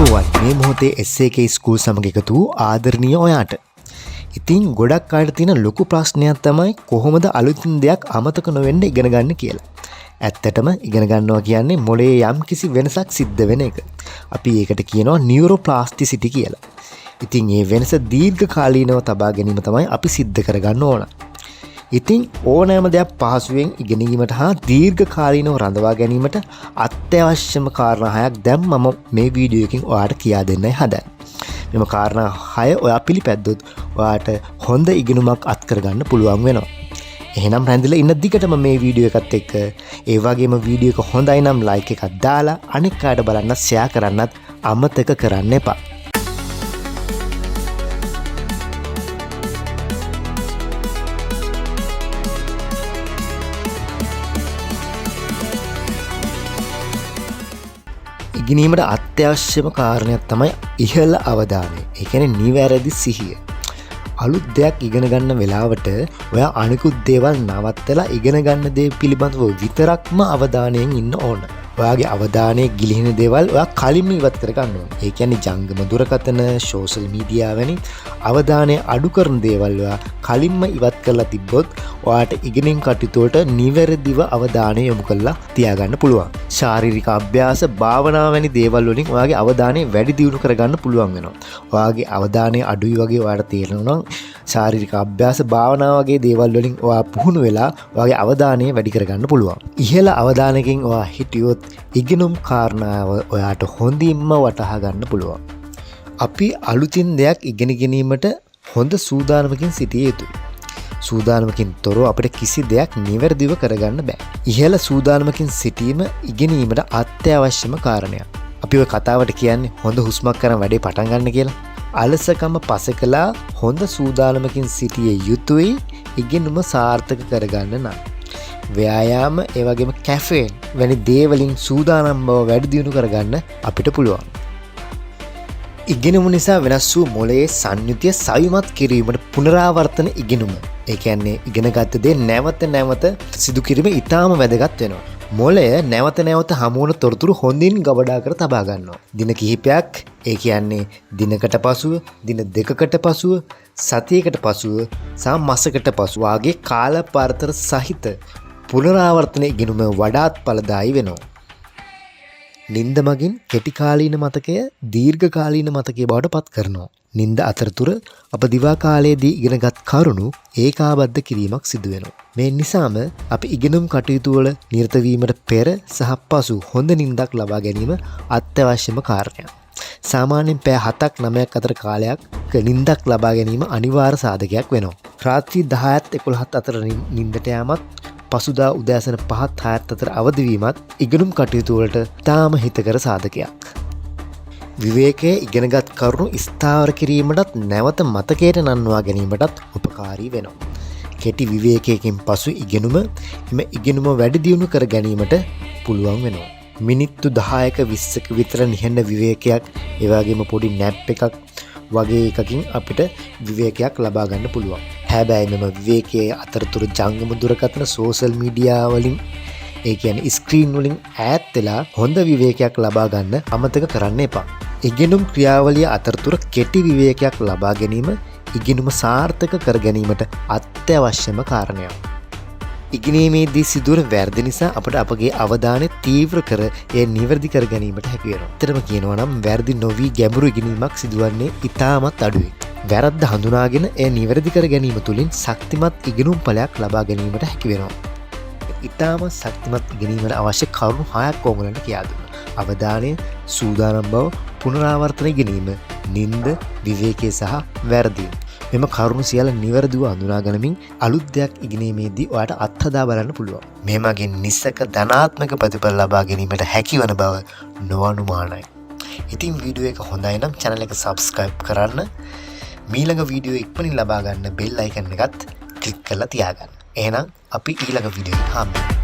ආයුබෝවන් මේ මොහොතේ SAK school සමග එකතු වූ ආදරණීය ඔයාට. ඉතින් ගොඩක් අයට තියෙන ලොකු ප්‍රශ්නයක් තමයි කොහොමද අලුතින් දෙයක් අමතක නොවෙන්න ඉගෙන ගන්න කියලා. ඇත්තටම ඉගෙන ගන්නවා කියන්නේ මොළයේ යම්කිසි වෙනසක් සිද්ධ වෙන එක. අපි ඒකට කියනවා නියුරෝප්ලාස්ටිසිටි කියලා. ඉතින් මේ වෙනස දීර්ඝකාලීනව තබා ගැනීම තමයි අපි සිද්ධ කරගන්න ඕන. ඉතින් ඕනෑම දෙයක් පහසුවෙන් ඉගෙනීමට හා දීර්ඝකාලීනව රඳවා ගැනීමට අත්‍යවශ්‍යම කාරණා හයක් දැන් මම මේ වීඩියෝ එකෙන් ඔයාට කියා දෙන්නයි හදන්නේ. මෙම කාරණා හය ඔයා පිළිපැද්දොත් ඔයාට හොඳ ඉගෙනුමක් අත් කරගන්න පුළුවන් වෙනවා. එහෙනම් රැඳිලා ඉන්න දිගටම මේ වීඩියෝ එකත් එක්ක, ඒ වගේම වීඩියෝ එක හොඳයි නම් ලයික් එකක් දාලා අනෙක් අයට බලන්න ෂෙයා කරන්නත් අමතක කරන්න එපා. ඉගෙනීමට අත්‍යවශ්‍යම කාරණයක් තමයි ඉහළ අවධානය. ඒ කියන්නේ නිවැරදි සිහිය. අලුත් දෙයක් ඉගෙන ගන්න වෙලාවට ඔයා අනිකුත් දේවල් නවත්තලා ඉගෙන ගන්න දේ පිළිබඳව විතරක්ම අවධානයෙන් ඉන්න ඕන. ඔයාගේ අවධානය ගිලිහෙන දේවල් ඔයා කලින්ම ඉවත් කර ගන්න ඕන. ඒ කියන්නේ ජංගම දුරකථන, සෝෂල් මීඩියා වැනි අවධානය අඩු කරන දේවල් ඔයා කලින්ම ඉවත් කරලා තිබ්බොත් ඔයාට ඉගෙනීම් කටයුතු වලට නිවැරදිව අවධානය යොමු කරලා තියාගන්න පුළුවන්. ශාරීරික අභ්‍යාස, භාවනා වැනි දේවල් වලින් ඔයාගේ අවධානය වැඩි දියුණු කරගන්න පුළුවන් වෙනවා. ඔයාගේ අවධානය අඩුයි වගේ ඔයාට තේරෙනවා නම් ශාරීරික අභ්‍යාස, භාවනා වගේ දේවල් වලින් ඔයා පුහුණු වෙලා ඔයාගේ අවධානය වැඩි කරගන්න පුළුවන්. ඉහළ අවධානයකින් ඔයා හිටියොත් ඉගෙනුම් කාරණාව ඔයාට හොඳින්ම වටහා ගන්න පුළුවන්. අපි අලුතින් දෙයක් ඉගෙන ගැනීමට හොඳ සූදානමකින් සිටිය යුතුයි. සූදානමකින් තොරව අපිට කිසි දෙයක් නිවැරදිව කරගන්න බෑ. ඉහළ සූදානමකින් සිටීම ඉගෙනීමට අත්‍යවශ්‍යම කාරණයක්. අපි ඔය කතාවට කියන්නේ හොඳ හුස්මක් අරන් වැඩේ පටන් ගන්න කියලා. අලසකම පසෙකලා හොඳ සූදානමකින් සිටිය යුතුයි ඉගෙනුම සාර්ථක කරගන්න නම්. ව්‍යායාම, ඒ වගේම කැෆේන් වැනි දේවලින් සූදානම් බව වැඩි දියුණු කරගන්න අපිට පුළුවන්. ඉගෙනුම නිසා වෙනස් වූ මොළයේ සංයුතිය සවිමත් කිරීමට පුනරාවර්තන ඉගෙනුම. ඒ කියන්නේ ඉගෙනගත්ත දේ නැවත නැවත සිදු කිරීම ඉතාම වැදගත් වෙනවා. මොළය නැවත නැවත හමුවන තොරතුරු හොඳින් ගබඩා කර තබා ගන්නවා. දින කිහිපයක්, ඒ කියන්නේ දිනකට පසුව, දින දෙකකට පසුව, සතියකට පසුව සහ මසකට පසුව වාගේ කාල පරතර සහිත පුනරාවර්තන ඉගෙනුම වඩාත් ඵලදායී වෙනවා. නින්ද මගින් කෙටි කාලීන මතකය දීර්ඝකාලීන මතකය බවට පත් කරනවා. නින්ද අතරතුර අප දිවා කාලයේදී ඉගෙනගත් කරුණු ඒකාබද්ධ කිරීමක් සිදු වෙනවා. මේ නිසාම අපි ඉගෙනුම් කටයුතු වල නිරත වීමට පෙර සහ පසු හොඳ නින්දක් ලබා ගැනීම අත්‍යවශ්‍යම කාරණයක්. සාමාන්‍යයෙන් පැය හතක් නවයක් අතර කාලයක් නින්දක් ලබා ගැනීම අනිවාර්ය සාධකයක් වෙනවා. රාත්‍රී දහයත් එකොළහත් අතර නින්දට යාමත් පසුදා උදෑසන පහත් හයත් අතර අවදිවීමත් ඉගෙනුම් කටයුතු වලට ඉතාම හිතකර සාධකයක්. විවේකයේ ඉගෙනගත් කරුණු ස්ථාවර කිරීමටත් නැවත මතකයට නන්වා ගැනීමටත් උපකාරී වෙනවා. කෙටි විවේකයකින් පසු ඉගෙනුම එම ඉගෙනුම වැඩි දියුණු කර ගැනීමට පුළුවන් වෙනවා. මිනිත්තු 10ක 20ක විතර නිහඬ විවේකයක්, ඒ වගේම පොඩි නැප් එකක් වගේ එකකින් අපිට විවේකයක් ලබා ගන්න පුළුවන්. හැබැයි මෙම විවේකයේ අතරතුර ජංගම දුරකථන, සෝෂල් මීඩියා වලින්, ඒ කියන්නේ ස්ක්‍රීන් වලින් ඈත් වෙලා හොඳ විවේකයක් ලබා ගන්න අමතක කරන්න එපා. ඉගෙනුම් ක්‍රියාවලිය අතරතුර කෙටි විවේකයක් ලබා ගැනීම ඉගෙනුම සාර්ථක කර ගැනීමට අත්‍යවශ්‍යම කාරණයක්. ඉගෙනීමේදී සිදුවන වැරදි නිසා අපට අපගේ අවධානය තීව්‍ර කර එය නිවැරදි කර ගැනීමට හැකි වෙනවා. ඇත්තටම කියනවා නම් වැරදි නොවී ගැඹුරු ඉගෙනීමක් සිදුවන්නේ ඉතාමත් අඩුවෙන්. වැරද්ද හඳුනාගෙන එය නිවැරදි කර ගැනීම තුළින් ශක්තිමත් ඉගෙනුම් ඵලයක් ලබා ගැනීමට හැකි වෙනවා. ඉතාමත් ශක්තිමත් ඉගෙනීමට අවශ්‍ය කරුණු හයක් ඕගොල්ලන්ට කියා දුන්නා. අවධානය, සූදානම් බව, පුනරාවර්තන ඉගෙනීම, නින්ද, විවේකය සහ වැරදීම. මෙම කරුණු සියල්ල නිවැරදිව හඳුනා ගනිමින් අලුත් දෙයක් ඉගෙනීමේදී ඔයාට අත්හදා බලන්න පුළුවන්. මේ මගින් නිසක ධනාත්මක ප්‍රතිඵල ලබා ගැනීමට හැකිවන බව නොඅනුමානයි. ඉතින් වීඩියෝ එක හොඳයි නම් channel එක subscribe කරන්න. මීළඟ වීඩියෝ ඉක්මනින් ලබා ගන්න බෙල් අයිකන් එකත් ක්ලික් කරලා තියාගන්න. එහෙනම් අපි ඊළඟ වීඩියෝ එකෙන් හම්බෙමු.